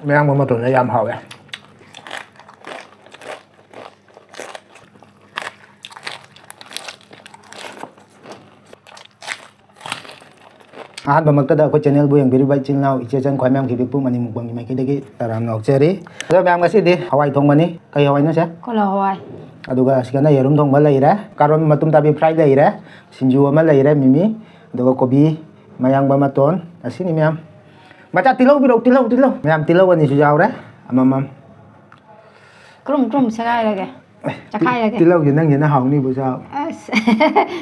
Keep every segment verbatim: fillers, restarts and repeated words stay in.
ꯃꯌꯥꯡꯕ ꯃꯇꯣꯟꯗ ꯌꯥꯝ ꯍꯥꯎꯋꯦ꯫ ꯑꯍꯥꯟꯕꯃꯛꯇꯗ ꯑꯩꯈꯣꯏ channelꯕꯨ ꯌꯦꯡꯕꯤꯔꯤꯕ ꯏꯆꯤꯜ ꯏꯅꯥꯎ, ꯏꯆꯦ ꯏꯆꯟ ꯈ꯭ꯋꯥꯏ ꯃꯌꯥꯝ ꯈꯤꯕꯤꯛꯄꯨ ꯃꯅꯤ ꯃꯨꯛꯕꯥꯡꯒꯤ ꯃꯥꯏꯀꯩꯗꯒꯤ ꯇꯔꯥꯝꯅ ꯑꯣꯛꯆꯔꯤ꯫ ꯑꯗꯣ ꯃꯌꯥꯝ, ꯉꯁꯤꯗꯤ ꯍꯋꯥꯏ ꯊꯣꯡꯕꯅꯤ꯫ ꯀꯩ ꯍꯋꯥꯏꯅꯣ, ꯁꯦ? ꯀꯣꯂꯣ ꯍꯋꯥꯏ꯫ ꯑꯗꯨꯒ ꯁꯤꯗꯅ ꯌꯦꯔꯨꯝ ꯊꯣꯡꯕ ꯂꯩꯔꯦ, ꯀꯥꯔꯣꯟ ꯃꯇꯨꯝ ꯇꯥꯕꯤ fry ꯂꯩꯔꯦ, ꯁꯤꯡꯖꯨ ꯑꯃ ꯂꯩꯔꯦ, ꯃꯤꯃꯤ, ꯑꯗꯨꯒ ꯀꯣꯕꯤ, ꯃꯌꯥꯡꯕ ꯃꯇꯣꯟ, ꯑꯁꯤꯅꯤ ꯃꯌꯥꯝ꯫ ꯃꯆꯥ, ꯇꯤꯜꯍꯧ ꯄꯤꯔꯛꯎ, ꯇꯤꯜꯍꯧ, ꯇꯤꯜꯍꯧ꯫ ꯃꯌꯥꯝ, ꯇꯤꯜꯍꯧ ꯑꯅꯤꯁꯨ ꯌꯥꯎꯔꯦ, ꯑꯃꯃꯝ꯫ ꯀ꯭ꯔꯨꯝ ꯀ꯭ꯔꯨꯝ ꯁꯦꯒꯥꯏꯔꯒꯦ꯫ ꯆꯈꯥꯏꯔꯒꯦ꯫ ꯇꯤꯜꯍꯧꯁꯦ ꯅꯪꯁꯤꯅ ꯍꯥꯎꯅꯤꯕꯨ ꯆꯥꯕ꯫ ꯑꯁ,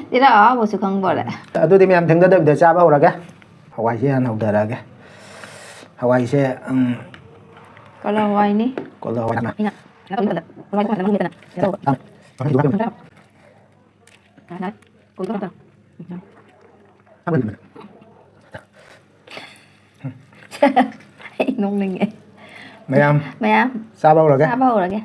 ꯇꯤꯜꯍꯧ ꯑꯍꯥꯎꯕꯁꯨ ꯈꯪꯕꯣꯔꯦ꯫ ꯑꯗꯨꯗꯤ ꯃꯌꯥꯝ ꯊꯦꯡꯊꯗꯕꯤꯗ ꯆꯥꯕ ꯍꯧꯔꯒꯦ꯫ ꯍꯋꯥꯏꯁꯦ ꯍꯥꯟꯅ ꯍꯧꯊꯔꯛꯑꯒꯦ꯫ ꯍꯋꯥꯏꯁꯦ, ꯎꯝ, ꯀꯣꯂꯣ ꯍꯋꯥꯏꯅꯤ꯫ ꯀꯣꯂꯣ ꯍꯋꯥꯏ ꯍꯥꯟꯅ꯫ ꯑꯩꯅ ꯑꯥ, ꯃꯍꯤꯗꯨ ꯍꯥꯞꯄꯅꯤ꯫ ꯑꯩ ꯅꯣꯛꯅꯤꯡꯉꯦ꯫ ꯃꯌꯥꯝ, ꯃꯌꯥꯝ, ꯆꯥꯕ ꯍꯧꯔꯒꯦ꯫ ꯆꯥꯕ ꯍꯧꯔꯒꯦ꯫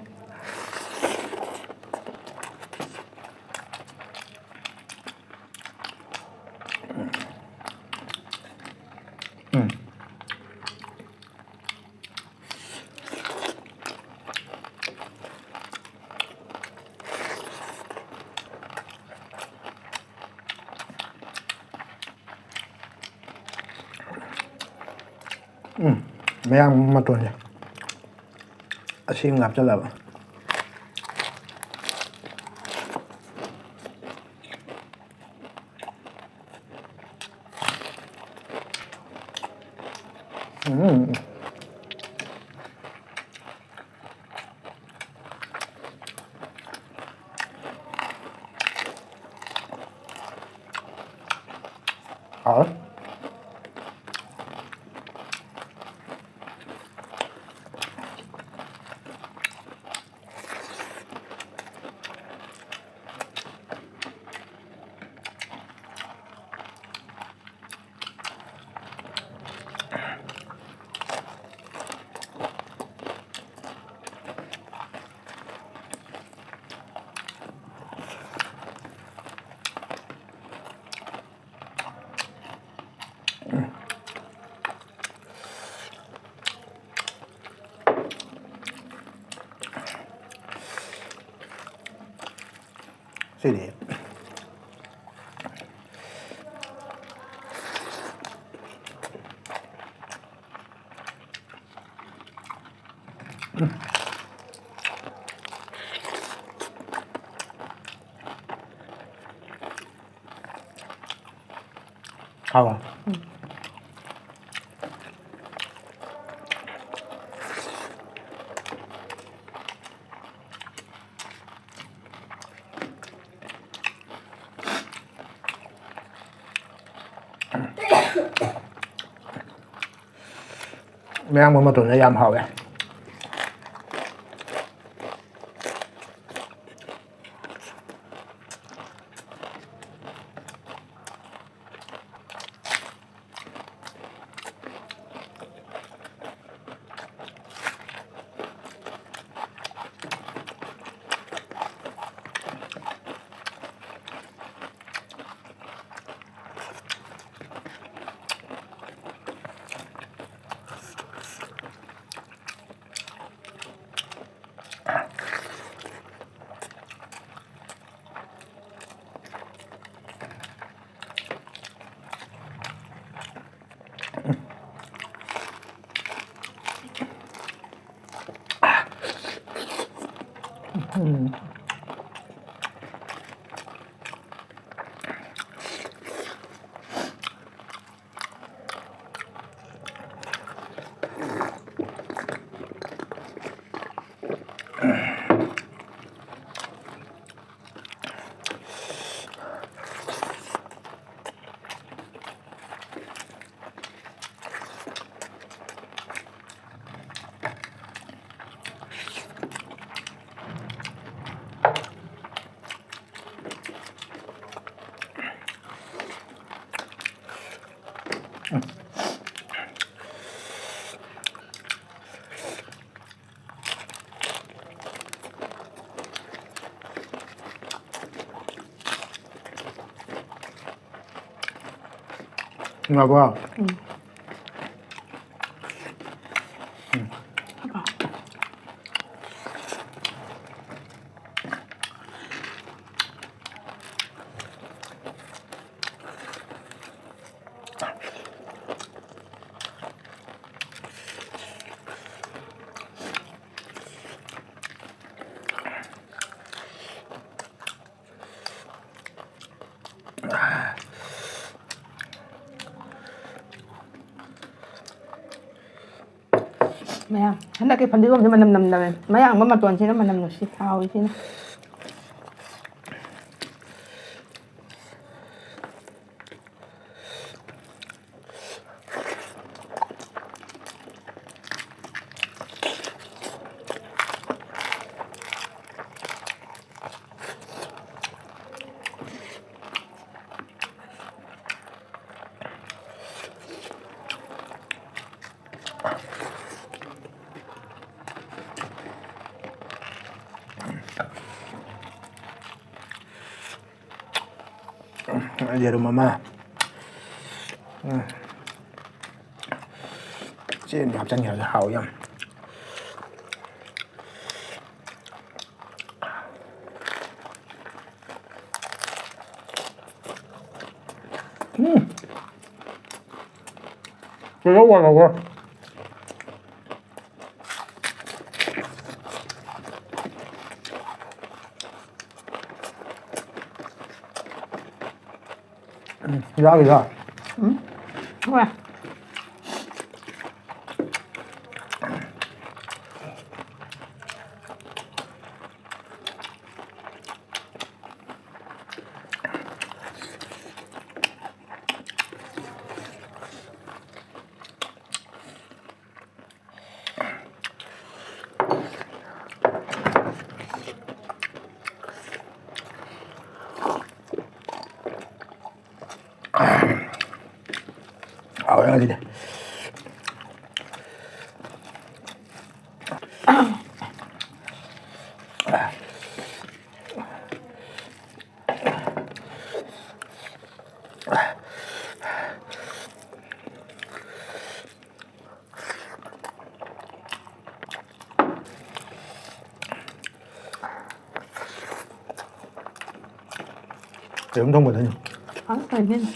ꯎꯝ꯫ ꯎꯝ, ꯃꯌꯥꯡ ꯃꯇꯣꯟꯁꯦ ꯑꯁꯦꯡꯕ ꯍꯥꯞꯆꯜꯂꯕ꯫ ꯎꯝ꯫ ꯍꯥꯎꯋꯦ꯫ ꯁꯤꯗꯤ꯫ ꯍꯥꯎ꯫ ꯃꯌꯥꯡꯕ ꯃꯇꯣꯟꯗ ꯌꯥꯝ ꯍꯥꯎꯋꯦ꯫ ꯉꯥꯏꯈꯣ꯫ ꯎꯝ꯫ ꯎꯝ꯫ ꯃꯌꯥꯝ, ꯍꯟꯗꯛꯀꯤ ꯐꯗꯤꯒꯣꯝꯁꯦ ꯃꯅꯝ ꯅꯝꯗꯕꯅꯦ꯫ ꯃꯌꯥꯡꯕ ꯃꯇꯣꯟꯁꯤꯅ ꯃꯅꯝ ꯅꯨꯡꯁꯤ꯫ ꯍꯥꯎꯏ ꯁꯤꯅ꯫ ꯌꯦꯔꯨꯝ ꯑꯃ꯫ ꯎꯝ꯫ ꯆꯦꯅꯤ ꯍꯥꯞꯆꯤꯟꯈ꯭ꯔꯁꯦ, ꯍꯥꯎ ꯌꯥꯝ꯫ ꯎꯝ꯫ ꯀꯩꯅꯣ ꯑꯣꯏꯔꯕ꯫ ꯎꯝ, ꯌꯥꯒꯤꯗ꯫ ꯎꯝ꯫ ꯍꯣꯏ꯫ ꯍꯥꯎꯔꯦ ꯉꯁꯤꯗꯤ꯫ ꯌꯦꯔꯨꯝ ꯊꯣꯡꯕꯗꯅꯤ꯫ ꯐꯖꯅ ꯇꯧꯏꯅꯦ꯫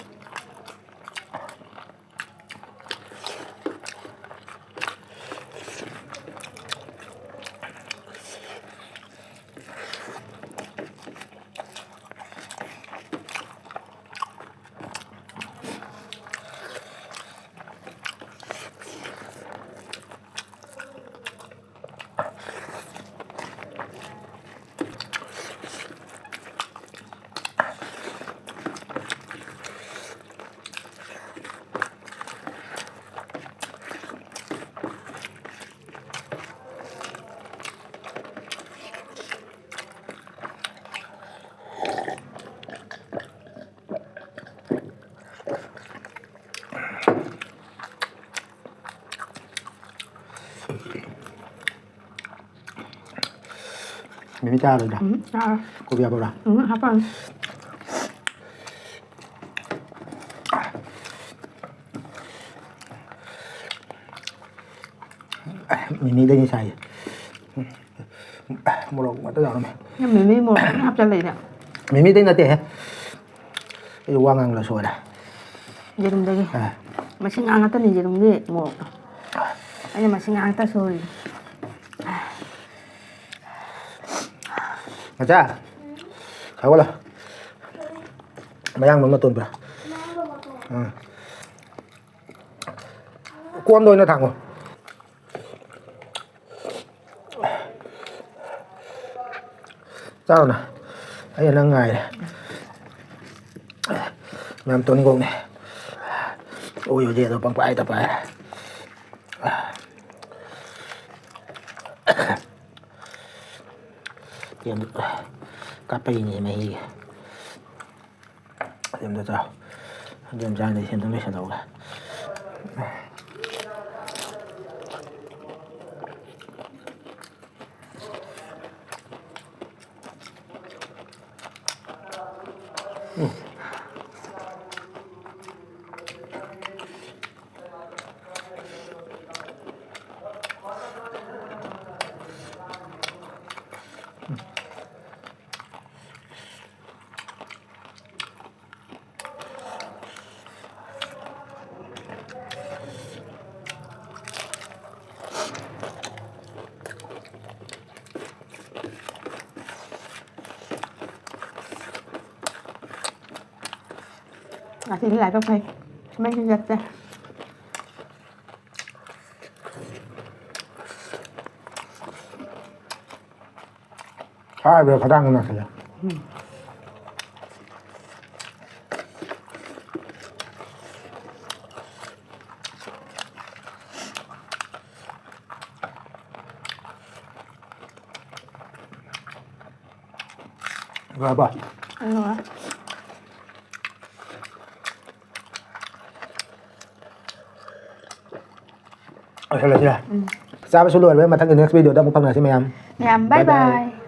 ꯃꯤꯃꯤ ꯆꯥꯔꯣꯏꯗ꯭ꯔꯥ? ꯎꯝ, ꯆꯥꯔꯣꯏ꯫ ꯀꯣꯕꯤ ꯍꯥꯞꯄ꯭ꯔꯥ? ꯎꯝ, ꯍꯥꯞꯄꯛꯑꯅꯨ꯫ ꯃꯤꯃꯤꯗꯒꯤ ꯁꯥꯏ꯫ ꯃꯣꯔꯣꯛ ꯉꯥꯛꯇ ꯌꯥꯎꯔꯝꯃꯦ꯫ ꯅꯪ ꯃꯤꯃꯤ ꯃꯣꯔꯣꯛ ꯐꯖꯅ ꯍꯥꯞꯆꯜꯂꯛꯏꯅꯦ꯫ ꯃꯤꯃꯤꯗꯩ ꯅꯠꯇꯦꯍꯦ꯫ ꯑꯩ ꯋꯥ ꯉꯥꯡꯕꯗ ꯁꯣꯏꯔꯦ꯫ ꯌꯦꯔꯨꯝꯗꯒꯤ꯫ ꯑꯥ꯫ ꯃꯁꯤꯡ ꯉꯥ ꯉꯥꯛꯇꯅꯤ ꯌꯦꯔꯨꯝꯒꯤ ꯃꯣꯔꯣꯛꯇꯣ꯫ ꯑꯩꯅ ꯃꯁꯤꯡ ꯉꯥ ꯉꯥꯛꯇ ꯁꯣꯏꯔꯤꯅꯦ꯫ ꯃꯆꯥ, ꯍꯧꯒꯠꯂꯣ꯫ ꯃꯌꯥꯡꯗꯣ ꯃꯇꯣꯟ ꯄꯤꯔꯣ꯫ ꯎꯝ꯫ ꯀꯣꯟꯗ ꯑꯣꯏꯅ ꯊꯥꯡꯉꯣ꯫ ꯆꯥꯔꯣꯅ꯫ ꯑꯩ ꯅꯪ ꯉꯥꯏꯔꯦ꯫ ꯃꯌꯥꯝ ꯇꯣꯅꯤꯡꯀꯣꯛꯅꯦ꯫ ꯑꯣꯏ ꯍꯧꯖꯤꯛ ꯑꯗꯣ ꯄꯪꯄꯥꯏꯗ ꯄꯥꯏꯔꯦ꯫ ꯀꯥꯞꯄꯩꯅꯦ ꯃꯍꯤꯒꯤ꯫ ꯑꯗꯨꯝꯗ ꯆꯥꯎ꯫ ꯑꯗꯨ ꯌꯦꯟꯖꯥꯡꯗꯤ ꯁꯦꯝꯗꯣꯛ ꯂꯣꯏꯁꯤꯜꯍꯧꯒꯦ꯫ ꯉꯁꯤꯗꯤ ꯂꯥꯏꯕꯛ ꯐꯩ꯫ ꯃꯩꯁꯨ ꯆꯠꯇꯦ꯫ ꯁꯥꯏꯕꯗ ꯈꯗꯥꯡ ꯅꯥꯁꯤꯜꯂꯦ꯫ ꯎꯝ꯫ ꯂꯣꯏꯔꯕꯣ? ꯂꯣꯏꯔꯦ꯫ ꯂꯣꯏꯁꯤꯜꯂꯁꯤꯔ? ꯎꯝ꯫ ꯆꯥꯕꯁꯨ ꯂꯣꯏꯔꯦ, ꯃꯊꯪꯒꯤ next video ꯗ ꯑꯃꯨꯛ ꯐꯪꯅꯁꯤ ꯃꯌꯥꯝ꯫ ꯃꯌꯥꯝ, bye bye bye꯫